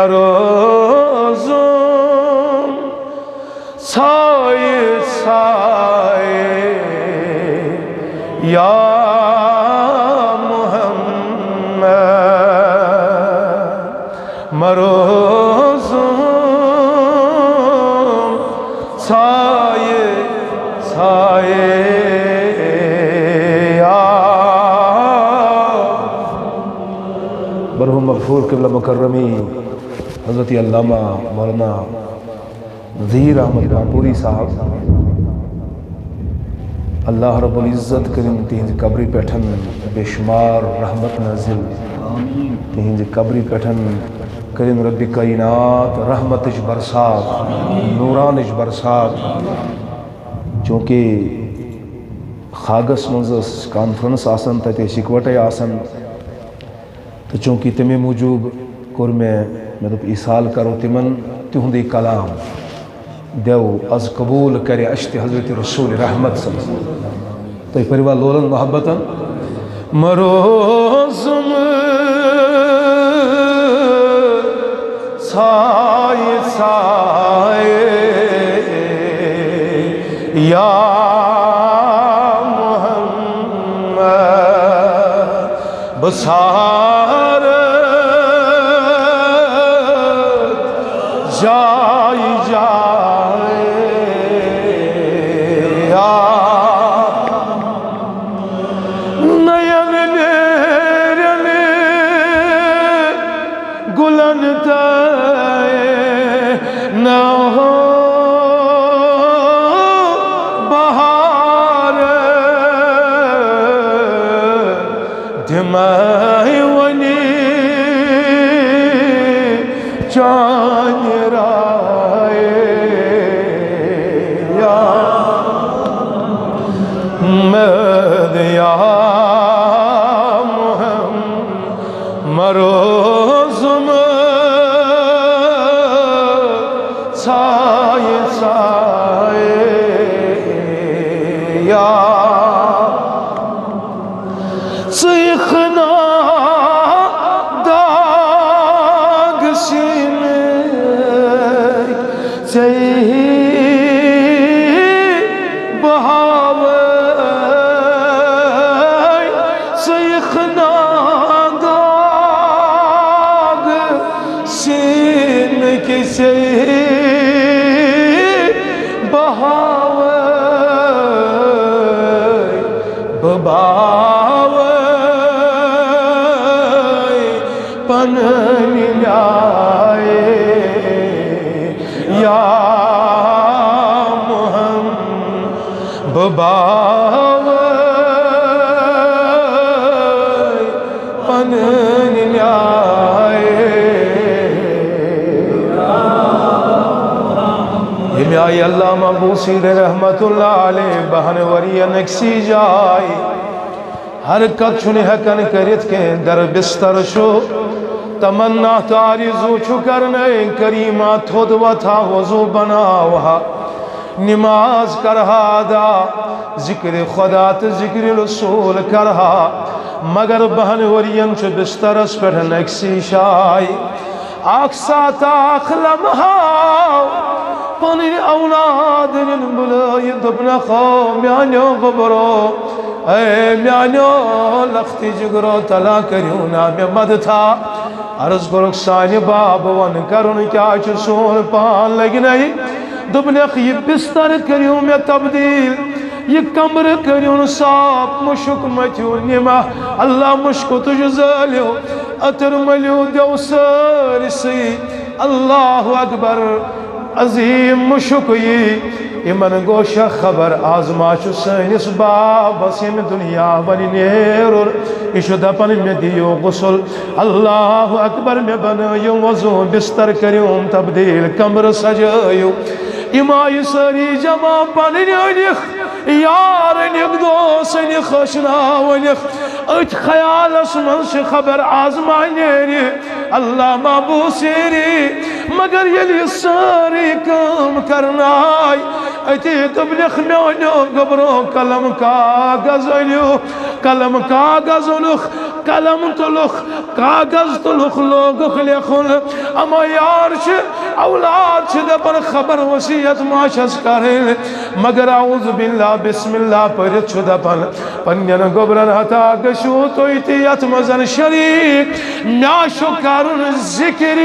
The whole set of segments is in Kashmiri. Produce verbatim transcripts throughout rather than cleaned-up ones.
روزُم ژھایہِ ژھایہِ یا محمد، مروزُم ژھایہِ ژھایہِ یا۔ مرحوم مغفور قبلہ مکرمی حضرت علامہ مولانا ظہیر احمد پامپوری صاحب، اللہ رب العزت کٔرِن تِہنٛزِ قبرِ پٮ۪ٹھ بے شمار رحمت نازل۔ تِہنٛزِ قبرِ پٮ۪ٹھ کٔرِن رب کائنات رحمتٕچ برسات، نورانٕچ برسات۔ چونکہ خاگس منٛز ٲس کانفرنس آسان، تتہِ ٲسۍ اکوٹے آسان۔ تہٕ چونکہ تمے موٗجوٗب کوٚر مےٚ، مےٚ دوٚپ، ایٖصال کرو تِمن تِہُنٛدُے کلام۔ دیو از قبول کرِ اَسہِ تہِ حضرت رسول رحمت صلی اللہ علیہ وسلم۔ تُہۍ پٔرِوا لولن محبتن؟ مروزم ژھایہِ ژھایہِ یا محمد، بہٕ ژھارٕ جایہِ جایہِ یا نین نیرن گلن تہ نہ ہو بہار، دمے ونی چانہِ رایہِ یا محمد یا محمد، مروزم ژھایہِ ژھایہِ یا۔ ژٕیکھ نا داغ سیٖنٕکۍ، ژےٚ بہاوے۔ ژٕیکھ نا داغ سیٖنٕکۍ، ژےٚ بہاوے۔ بہٕ باوے پنٕنۍ نیاے یا محمد، بہٕ باوے پنٕنۍ نیاے۔ ییٚمہِ آیہِ علامہ بوصیرۍ رحمتہ اللہ علیہ بہن ؤرین أکسٕے جایہِ حرکت چھُنہٕ ہٮ۪کان کٔرِتھ کینٛہہ، در بستر چھُ، تمنا تہٕ آرزو چھُ کرنے، کریمہ تھوٚد وۄتھا، وضو بناوہا، نماز کرہا ادا، ذکر خدا تہٕ ذکر رسول کرہا، مگر بہن ؤرین چھُ بسترس پٮ۪ٹھ أکسٕے جایہِ۔ اکھ ساعت، اکھ لمحہ آو پنٕنۍ اولاد نِن بُلٲیِتھ، دوٚپنکھ، او میانیو گوٚبرو، اے میانیو لختِ جگرو، تلا کٔرِو نا مےٚ مدتھا۔ عرض کوٚرُکھ، سانہِ باب ون کرُن کیٛاہ چھُ، سون پان لگہِ نَے۔ دوٚپنکھ، یہِ بستر کٔرِو مےٚ تبدیل، یہِ کمرٕ کٔرِو صاف، مُشُک مٔتھِو نِمہ، اللہ مُشکُہ تُجہِ زٲلِو، عطر مٔلِو، دیو سٲرسٕے۔ اللہ اکبر، عظیم مُشُک یی۔ یِمن گوٚو شک خبر، از ما چھُ سٲنِس بابس ییٚمہِ دُنیا وۄنۍ نیرُن۔ یہِ چھُ دپان، مےٚ دِیِو غسل۔ اللہ اکبر، مےٚ بنٲیِو وضو، بستر کٔرِو تبدیل، کمرٕ سجٲیِو۔ یِم آیہِ سٲری جمع، پنٕنۍ أنِکھ، یار أنِکھ، دوس أنِکھ، ٲشناو أنِکھ۔ أتھۍ خیالس منٛز چھِ خبر از ما نیرِ علامہ بوصیری۔ مگر ییٚلہِ یہِ سٲرٕے کٲم کرناے، أتی دوٚپنکھ، میٛانیو گوٚبرو، قلم کاغذ أنِو۔ قلم کاغذ اوٚنُکھ، قلم تُلُکھ، کاغذ تُلُکھ، لوگُکھ لیکھُن۔ اما یار چھِ، اولاد چھِ دپان خبر وصیت ما چھس کرٕنۍ، مگر اعوذ باللہ بسم اللہ پٔرِتھ چھُ دپان پننٮ۪ن گوٚبرن ہتا گٔژھِو تُہۍ تہِ یتھ منٛز شریک، مےٚ چھُ کرُن ذکر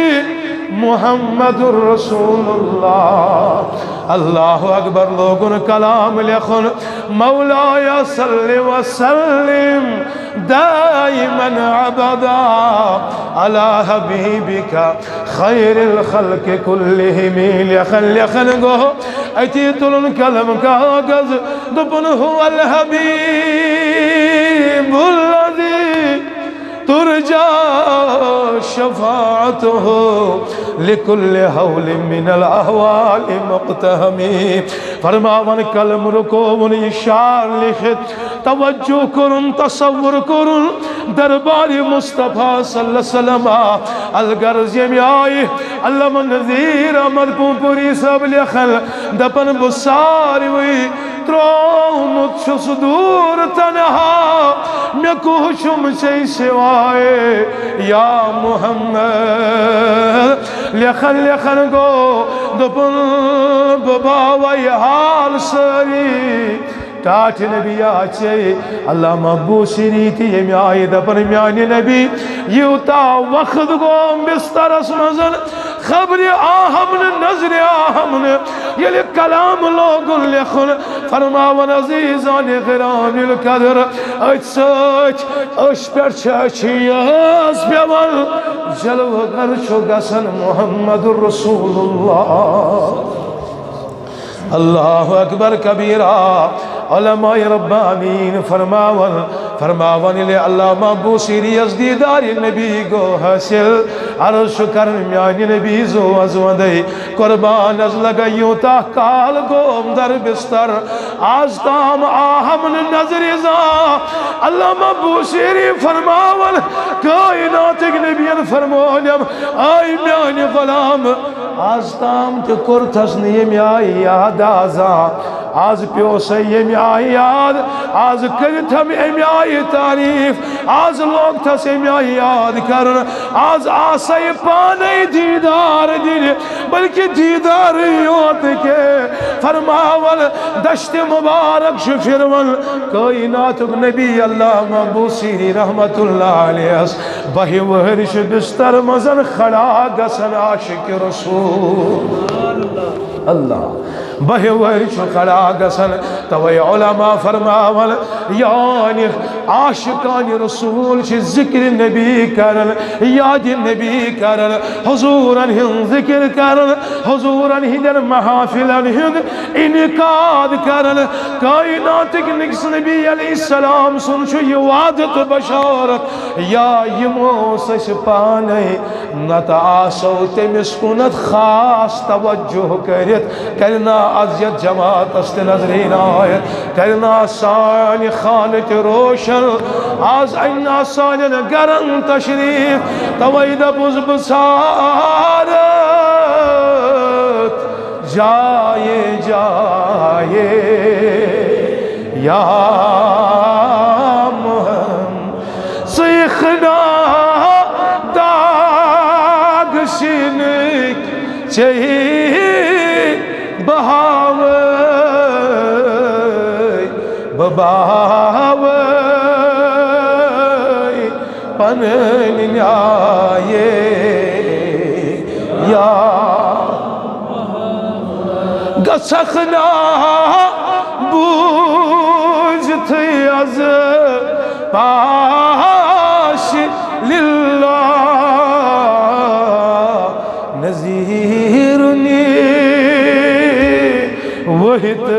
محمد رسول اللہ۔ اللہ اکبر، لوگُن کلام لیکھُن، مولایا صل وسلم دائما ابدا علی حبیبک خیر الخلق کلہم۔ لیکھن لیکھن گوٚو اتی تُلُن قلم کاغذ، دوٚپُن هو الحبیب الذی ترجی شفاعته لکل حول من الاحوال مقتحم۔ فرماوان قلم رُکووُن، اشار لیکھِتھ توجہ کوٚرُن، تصور کوٚرُن دربار مصطفیٰ صلی اللہ علیہ وسلم۔ الغرض ییٚمہِ آیہِ علامہ نذیر احمد پوٗنٛپوٗری صٲب لیکھان، دپان بہٕ ساروٕے ترٛوومُت چھُس دوٗر تنہا، مےٚ کُس چھُم ژےٚ سوائے یا محمد۔ لیکھان لیکھان گوٚو دوٚپُن بہٕ باوَے حال سٲری ٹاٹھۍ نبی یا ژے۔ علامہ بوصیری تہِ ییٚمہِ آیہِ دپان میانہِ نبی یوٗتاہ وقت گوٚو بسترس منٛز، خبرِ آہم نہٕ، نظرِ آہم نہٕ، ییٚلہِ کلام لوگُن لیکھُن، فرماوان عزیزان گرامی القدر، أتھۍ سۭتۍ أچھ پٮ۪ٹھ چھِ أچھ یٲژ پٮ۪وان، جلوٕ گر چھُ گژھان محمد رسول اللہ۔ اللہ اکبر کبیرا۔ علماء ربانین فرماون، فرماون ییٚلہِ علامہ بوصیری یس دیدار نبی گوٚو حٲصِل، عرض چھُ کران میانہِ نبی زو از وندے قربان از لگا یوٗتاہ کال گوٚو در بستر، از تام آہم نہٕ نظرِ زانٛہہ۔ علامہ بوصیری فرماون کائناتٕکۍ نبین فرمونم، اے میانہِ غلام، از تام تہِ کوٚرتھس نہٕ ییٚمہِ آیہِ یاد آزا۔ از پیوٚو سا ییٚمہِ آیہِ یاد، از کٔرِتھ ہم اَمہِ آیہِ تعریف، از لوگتھس اَمہِ آیہِ یاد کرُن، از آسے پانے دیدار دِنہِ، بلکہ دیدارٕے یوت نہٕ کینٛہہ۔ فرماوان دشتِ مبارک چھُ پھِروان کائناتُک نبی علامہ بوصیری رحمت اللہ علیہ۔ بہہِ وہرِ چھُ بستر منٛز کھڑا گژھان عاشق رسول اللہ۔ بہہِ وہرِ چھُ کھڑا گژھان، توے علماء فرماوان، یعنی عاشقان رسول چھِ ذکر نبی کران، یاد نبی کران، حضورن ہُنٛد ذکر کران، حضورن ہٕنٛدٮ۪ن محافلن ہُنٛد انعقاد کران۔ کائناتٕکۍ نکس نبی علیہ السلام سُنٛد چھُ یہِ وعدٕ تہٕ بشارت، یا یِمو سُہ چھِ پانے، نتہٕ آسو تٔمِس کُنتھ خاص توجہ کٔرِتھ، کرنا از یتھ جماعتس تہِ نظرِ عنایت، کرنا سانہِ خانہٕ تہِ روشن، از اننا سانٮ۪ن گرن تشریف، توے دپُس بہٕ ژھارٕ جایہِ جایہِ یا محمد، سیخنا داغ سینٕکۍ چہی بہاوے، بہاوے۔ پنٕنۍ نیایے یا گژھکھ نا بوٗزِتھٕے از پاش للہ نذیرنی وہت